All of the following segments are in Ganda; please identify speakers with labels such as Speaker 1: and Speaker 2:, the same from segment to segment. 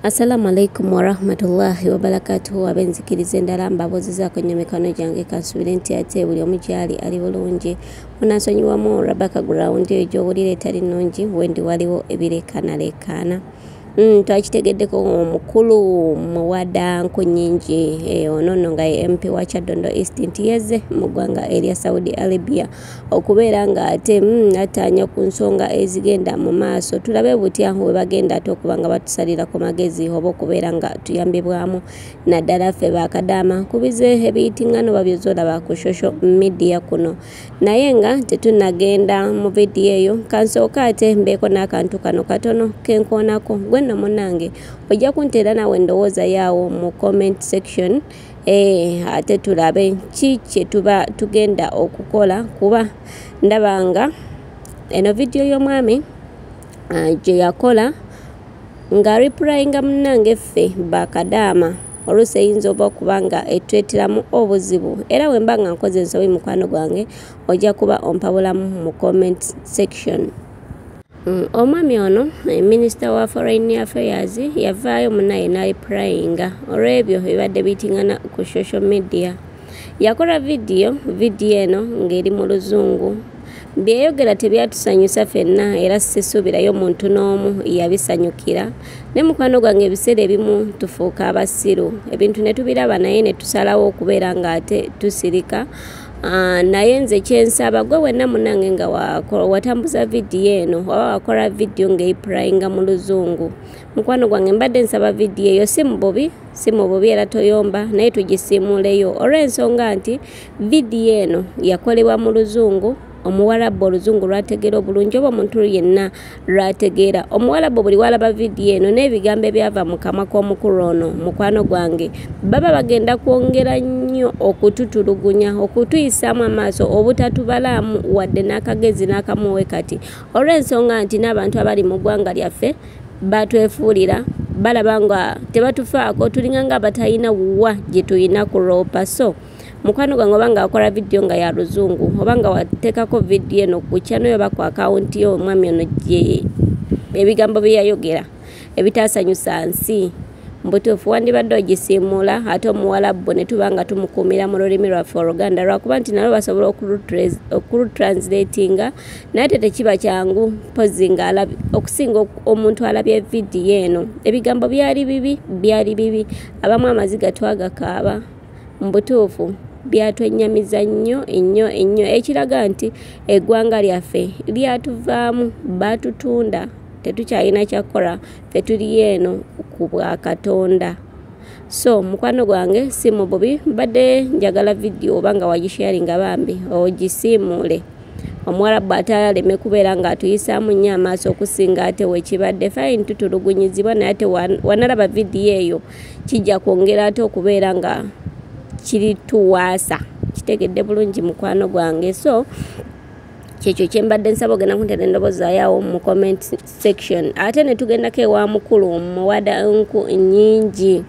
Speaker 1: Assalamu alaikum warahmatullahi wabarakatuhu. Abenzikiriza endala mbabuuzizaako nnyo mikono gyange, kansuubire nti ate buli omu gy'ali ali bulungi. Munansonyiwamu olwa background eyo gy'owulira etali nnungi, wendi waliwo ebireekaanaleekaana. Twakitegeddeko omukulu Muwada Nkunyingi, ono nno nga ye MP wa Kyaddondo East, nti yazze mu ggwanga erya Saudi Arabia okubeera ng'ate attaanya ku nsonga ezigenda mu maaso. Tulabe butya bwe bagenda ate okuba nga batusalira ku magezi oba okubeera nga tuyambibwamu, naddala ffe bakadaama ku bize ebiyitiŋŋano babyozolaba ku social media kuno. Naye nga tetunnagenda mu vidiyo eyo, kansooke ate mbeeko n'akantu kano katono kenkoonako. Gwe nno munnange ojja kunteera naawe endowooza yaawo mu comment section, ate tulabe ki kye tuba tugenda okukola, kuba ndaba nga eno vidiyo y'omwami gye yakola nga replyinga munnange ffe bakadaama oluusi eyinza oba okuba nga etweteramu obuzibu. Era bwe mba nga nkoze ensobi, mukwano gwange, ojja kuba ompabulamu mu comment section. Omwami ono minisita wa foreign affairs yavaayo munnaye n'areplyinga olw'ebyo ebibadde biyitiŋŋana ku social media. Yakola vidiyo eno ng'eri mu Luzungu. Byeyogera tebyatusanyusa ffenna, era sisuubirayo muntu n'omu yabisanyukira. Ne mukwano gwange, ebiseera ebimu tufuuka abasiru, ebintu ne tubiraba naye ne tusalawo okubeera ng'ate tusirika. Naye nze kyensaba gwe wenna munnange nga watambuza vidiyo eno oba wakola vidiyo ng'eyipurayinga mu Luzungu, mukwano gwange, mbadde nsaba vidiyo eyo si mu bubi, si mu bubi, era toyomba, naye tugisiimuuleyo olw'ensonga nti vidiyo eno yakolebwa mu Luzungu. Omuwalabu Oluzungu lwategeera obulungi, oba omuntu yenna lwategeera. Omuwalabu buli walaba vidiyo eno n'ebigambo ebyava mu kamwa k'omukulu ono, mukwano gwange, baba bagenda kwongera nnyo okututulugunya, okutuyisaamu amaaso, obutatubalaamu wadde n'akagezi n'akamuwe kati, olw'ensonga nti n'abantu abali mu ggwanga lyaffe batwefuulira, balaba nga tebatufaako, tulinga nga abatalina wa gye tulina kuloopa. So mukwano gwange, oba nga wakola vidiyo nga ya Luzungu, oba nga wateekako vidiyo eno ku channel yo oba ku akawunti yo, omwami ono gye ebigambo bye yayogera ebitaasanyusa nsi, mbutuufu wandibadde ogisiimuula, ate omuwalabu ne tuba nga tumukuumira mu lulimi lwaffe Oluganda, lwakuba nti nalwo basobola okulutranslatinga, naye ate tekiba kyangu mpozi nga okusinga omuntu alabye vidiyo eno. Ebigambo byali bibi, byali bibi, abamu amaziga twagakaaba. Mbutuufu byatwennyamiza nnyo nnyo nnyo, ekiraga nti eggwanga lyaffe lyatuvaamu, baatutunda, tetukyalina kyakukola, ffe tuli eno ku bwa Katonda. So mukwano gwange, si mu bubi, mbadde njagala vidiyo oba nga wagisharinga bambi ogisiimuule, omuwalabu ate aleme kubeera ng'atuyisaamu nnyo amaaso okusinga ate wekibadde. Fine, tutulugunyizibwa, naye ate wanalaba vidiyo eyo kijja kwongera ate okubeera nga kirituwaasa. Kitegedde bulungi, mukwano gwange? So kyekyo kyembadde nsaba, ogenda kuntera endoboozi yawo mu comment section. Ate ne tugendako ewa mukulu Muwada Nku Nnyingi.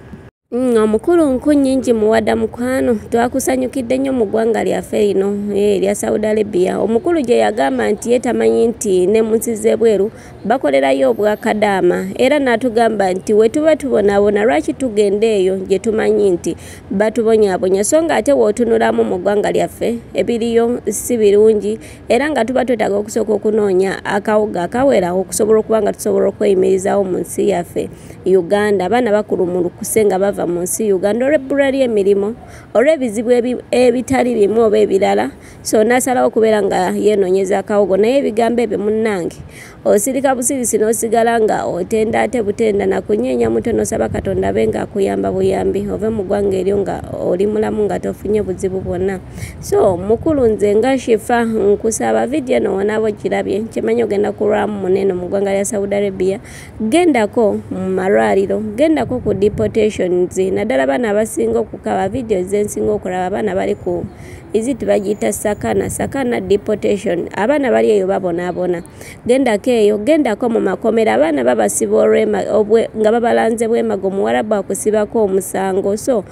Speaker 1: Omukulu Nku Nnyingi Muwada, mukwano, twakusanyukidde nnyo mu ggwanga lyaffe lino erya Saudi Arabia. Omukulu gye yagamba nti ye tamanyi nti ne mu nsi z'ebweru bakolerayo obwakadaama, era n'atugamba nti we tuba tubonaabona, lwaki tugenda eyo gye tumanyi nti batubonyaabonya, so nga ate w'otunulamu mu ggwanga lyaffe ebiriyo si birungi, era nga tuba twetaaga okusooka okunoonya akawogo akawera okusobola okuba nga tusobola okweyimirizaawo mu nsi yaffe Uganda. Abaana bakulumulukuse nga bava mu nsi Uganda olw'ebbula ly'emirimu, olw'ebizibu ebitali bimu oba ebirala. So n'asalawo okubeera nga yeenoonyeza akawogo. Naye ebigambo ebyo munnange, osirika busirisi n'osigala nga otenda ate butenda nakunyeenya mutwe, n'osaba Katonda abe nga akuyamba buyambi ove mu ggwanga eryo nga oli mulamu, nga tofunye buzibu bwonna. So mukulu, nze nga Shifa nkusaba, vidiyo eno wonaaba ogirabye, kyemanyi ogenda kulwamu munene mu ggwanga lya Saudi Arabia, gendako mu malwaliro, gendako ku deportations, naddala baana abasinga okukaba. Vidiyo zensinga okulaba, abaana bali ku iziti bagiyita Sakana, Sakana deportation, abaana bali eyo babonaabona. Gendako eyo, gendako mu makomera, abaana babasiba nga babalanze bwemago, omuwarabu akusibako omusango. So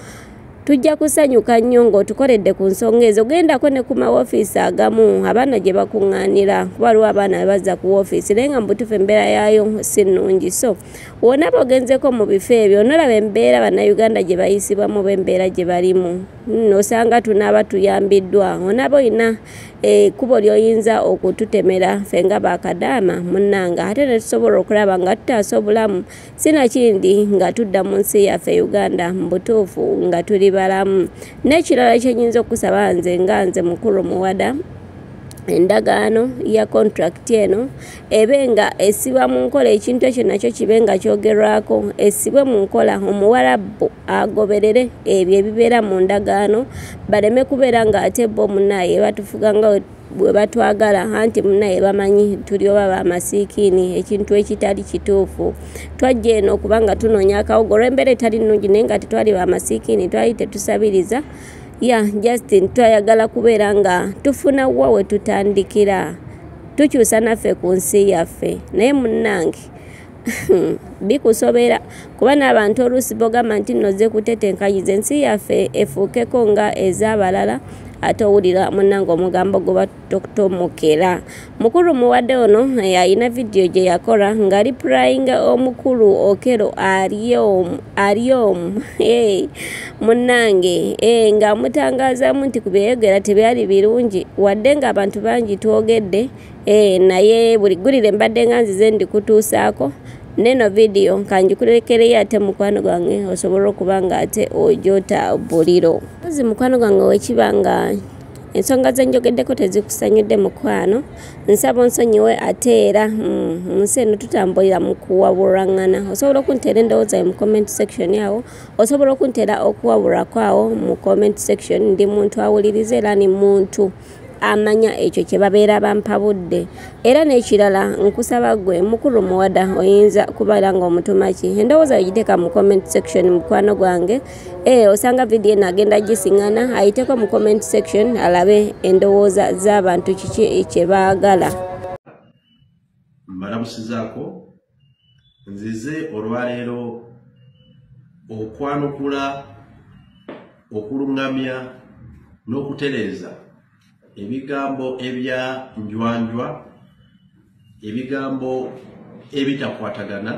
Speaker 1: Tujja kusanyuka nnyo ng'otukoledde ku nsonga ezo. Gendako ne ku mawofiisi agamu abaana gye bakuŋŋaanira, kuba waliwo abaana bazza ku woofiisi naye nga mu butuufu embeera yaayo si nnungi. So wonaba ogenzeko mu bifo ebyo onolaba embeera Bannayuganda gye bayisibwamu oba embeera gye balimu, osanga tunaaba tuyambiddwa. Onaaba olina ekkubo ly'oyinza okututemera ffe nga bakadaama munnanga, ate ne tusobola okulaba nga tutaasa obulamu, sinakindi nga tudda mu nsi yaffe Uganda mu butuufu nga tuli balamu. N'ekirala kye nnyinza okusaba nze nga nze mukulu Muwada, endagaano ya contract eno ebe nga essibwa mu nkola, ekintu ekyo nakyo kibe nga kyogerwako, essibwe mu nkola, Omuwarabu agoberere ebyo ebibeera mu ndagaano, baleme kubeera nga ate bo munnaye batufuga nga bwe batwagala, anti munnaye bamanyi tuli oba bamasiikiini, ekintu ekitali kituufu. Twajja eno kubanga tunoonya akawogo olw'embeera etali nnungi, naye nga tetwali bamasiikiini, twali tetusabiriza. Ya Justin, twayagala kubeera nga tufuna wa we tutandikira, tukyusa naffe ku nsi yaffe. Naye munnange bikusobera kuba n'abantu oluusi bogamba nti nno ozze kutetenkanyiza ensi yaffe efuukeko nga ez'abalala, ate owulira munnange omugambo gwe batotomokera. Mukulu Muwadde ono alina vidiyo gye yakola ng'ali purayinga omukulu Okello Aryom munnange, ng'amutangazaamu nti ku byeyogera tebyali birungi, wadde ng'abantu bangi twogedde, naye buli ggulire mbadde nga nzize ndikutuusaako. Neno vidiyo kanjikulekereyo ate mukwano gwange osobole okuba nga ate ojota buliro. Ozi mukwano gwange wekiba nga ensonga ze njogeddeko tezikusanyudde mukwano, nsaba onsonyiwe, ate era mu nsi eno tutambulira mu kuwabulangana. Osobola okunteera endowooza yo mu comment section awo, osobola okunteera okuwabulako awo mu comment section. Ndi muntu awuliriza era ni muntu amanya ekyo kye babeera bampabudde. Era n'ekirala nkusaba ggwe mukulu Muwada, oyinza kubeera ng'omutuma ki? Endowooza ogiteeka mu comment section mukwano gwange. Osanga vidiyo eno agenda gisiŋŋana, ayiteko mu comment section alabe endowooza z'abantu kiki kye baagala.
Speaker 2: Mbalamusizaako, nzize olwaleero okwanukula, okuluŋŋamya n'okutereeza ebigambo ebya njwanjwa, ebigambo ebitakwatagana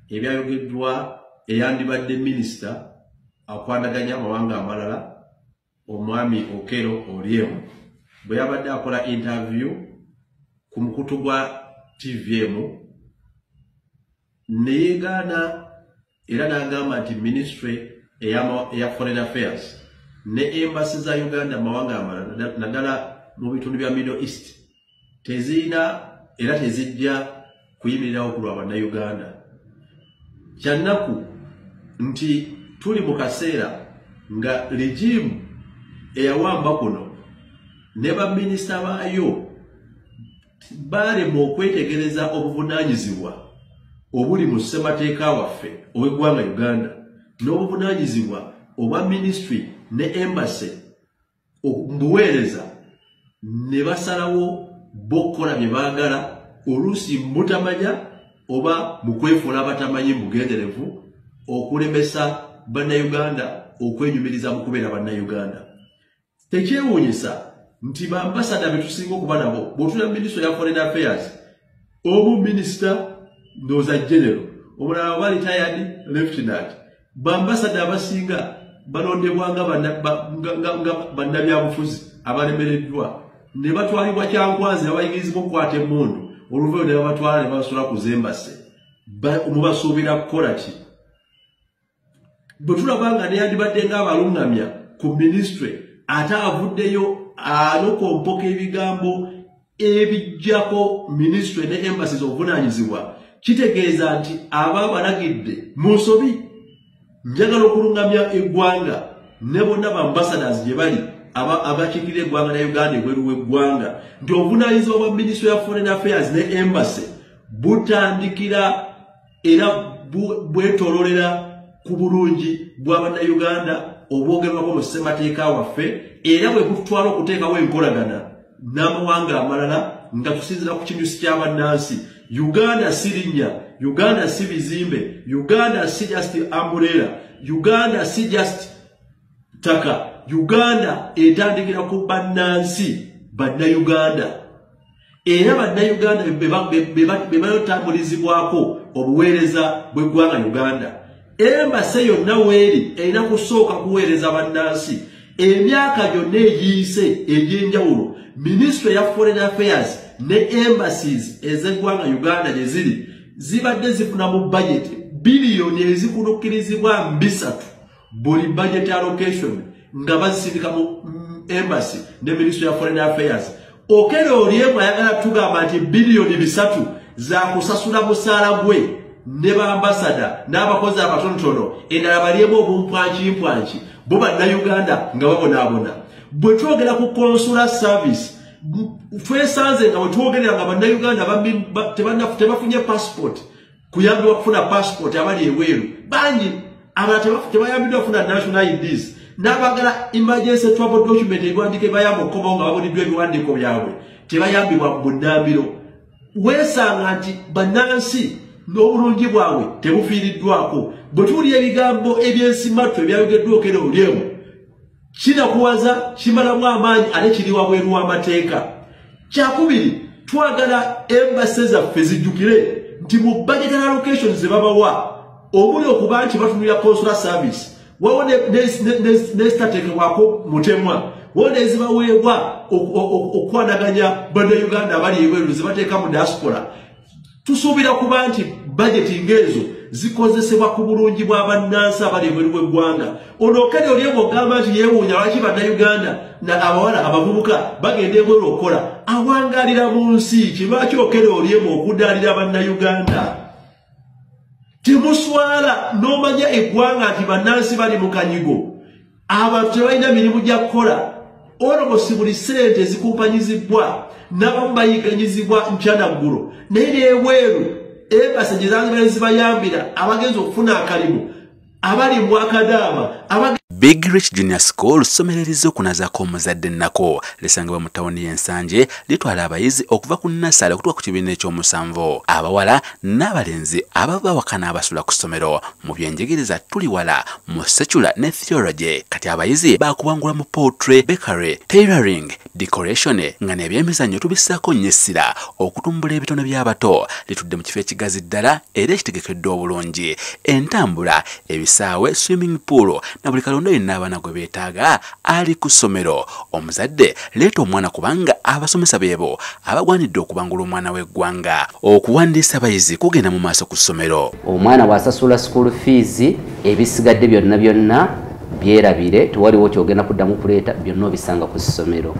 Speaker 2: ebyayogeddwa eyandibadde minisita akwanaganya amawanga amalala omwami Okello Oryem bwe yabadde akola interview ku mukutu gwa TVM, ne yeegaana era n'agamba nti ministry eya foreign affairs ne embassy za Uganda mawanga amalala naddala mu bitundu bya Middle East tezirina era tezijja kuyimirirawo ku lwa Bannayuganda. Kyannaku nti tuli mu kaseera nga regime eyawamba kuno ne baminisita baayo baalemwa okwetegereza obuvunaanyizibwa obuli mu ssemateeka waffe ow'eggwanga Uganda n'obuvunaanyizibwa obwa ministry ne embassy mbuweereza, ne basalawo bokkola bye baagala, oluusi mutamanya oba mu kwefuula abatamanyi mugenderevu, okulemesa Bannayuganda okwenyumiriza mu kubeera Bannayuganda. Tekyewuunyisa nti bambasada be tusinga okuba nabo, bw'otula minisitule ya foreign affairs, omu minisita ndowooza general, omulala oba retired lieutenant, bambasada abasinga balondebwa nga bannabyabufuzi abalemereddwa ne batwalibwa Kyankwanzi, babayigirizibwa okukwata emmundu, oluvannyuma ne babatwala ne babasula ku z'embase. Mubasuubira kukola ki? Bwe tulaba nga neyandibadde ng'abaluŋŋamya ku minisitule ate avuddeyo alokompoka ebigambo ebijjako minisitule ne embassies obuvunaanyizibwa, kitegeeza nti aba abalagidde mu nsobi. Njagala okuluŋŋamya eggwanga ne bonna ba ambassadors gye bali abakiikirira eggwanga lya Uganda ebweru w'eggwanga nti obuvunaanyizibwa bwa minisitule ya foreign affairs ne embassy butandikira era bwetoololera ku bulungi bwa Bannayuganda obwogerwako mu ssemateeka waffe, era bwe bututwala okuteekawo enkolagana n'amawanga amalala nga tusinziira ku kinyusi kya bannansi. Uganda si linnya, Uganda si bizimbe, Uganda si just umbrella, Uganda si just ttaka. Uganda etandikira ku bannansi bannayuganda, era bannayuganda be bayotambulizibwako obuweereza bw'eggwanga Uganda. Embassy yonna weeri erina kusooka kuweereza bannansi. Emyaka gyonna egiyise egy'enjawulo, Ministry ya Foreign Affairs ne embassies ez'eggwanga Uganda gye ziri zibadde zifuna mu budget biliyoni ezikunukirizibwa 3 buli budget allocation nga bazisindika mu embassy ne Ministry ya Foreign Affairs. Okello Oryem ayagala tugamba nti biliyoni 3 za kusasula musaala gwe ne ba ambassador n'abakozi abatonotono, endala balyemu obumpwankimpwanki, bo bannayuganda nga babonaabona. Bwe twogera ku consular service, twesanze nga bwe twogerera nga bannayuganda tebafunye passport, kuyambibwa kufuna passport abali ebweru bangi, abalala tebayambiddwa kufuna national IDs, n'abagala emergency travel document, ebiwandiiko ebayamba okukomawo nga babuliddwa ebiwandiiko byabwe, tebayambibwa bunnambiro. Weesanga nti bannansi n'obulungi bwabwe tebufiiriddwako. Bwe tuwulira ebigambo ebyensimattu ebyayogeddwa Okello Oryem, kinakuwaza, kimalamu amaanyi, ate kiri wabweru w'amateeka. Kyakubiri, twagala embassy zaffe zijjukire nti mu budget allocation ze babawa omuli okuba nti batunulira consular service, wawo nesitateekebwako mutemwa, wawo nezibaweebwa okukwanaganya bannayuganda abali ebweru zebateeka mu diaspora. Tusuubira kuba nti budget ng'ezo zikozesebwa ku bulungi bw'abannansi abali ebweru bw'eggwanga. Ono Okello Oryem ogamba nti yeewuunya lwaki bannayuganda na abawala abavubuka bagenda ebweru okukola, awangaalira mu nsi ki? Lwaki Okello Oryem okudaalira bannayuganda? Temuswala n'omanya eggwanga nti bannansi bali mu kanyigo, abantu tebalina mirimu gya kukola, almost buli ssente zikumpanyizibwa n'abamu bayigganyizibwa nkya naggulo, naye n'ebweru embassy gye zandibadde zibayambira abagenza okufuna akalimu abali mu akadaama.
Speaker 3: Big Rich Junior School ssomero erizze okunazaako omuzadde ennako, lisangibwa mu tawuni y'Ensanje, litwala abayizi okuva ku nursery okutuuka ku kibiina ekyomusanvu, abawala n'abalenzi, abava awaka n'abasula ku ssomero. Mu byenjigiriza tuli wala mu secular ne theology. Kati abayizi baakubangula mu poultry, bakery, tailoring, decoration, nga n'ebyemizannyo tubissaako nnyo essira okutumbula ebitono by'abato. Litudde mu kifo ekigazi ddala era ekitegekeddwa obulungi, entambula, ebisaawe, swimming pool na buli kalonda yenna abaana gwe beetaaga ali ku ssomero. Omuzadde leeta omwana kubanga abasomesa beebo abagwanidde okubangula omwana w'eggwanga. Okuwandiisa abayizi kugenda mu maaso ku ssomero.
Speaker 4: Omwana bw'asasula school fees, ebisigadde byonna byonna byerabire, tewaliwo kyogenda kuddamu kuleeta, byonna obisanga ku ssomero.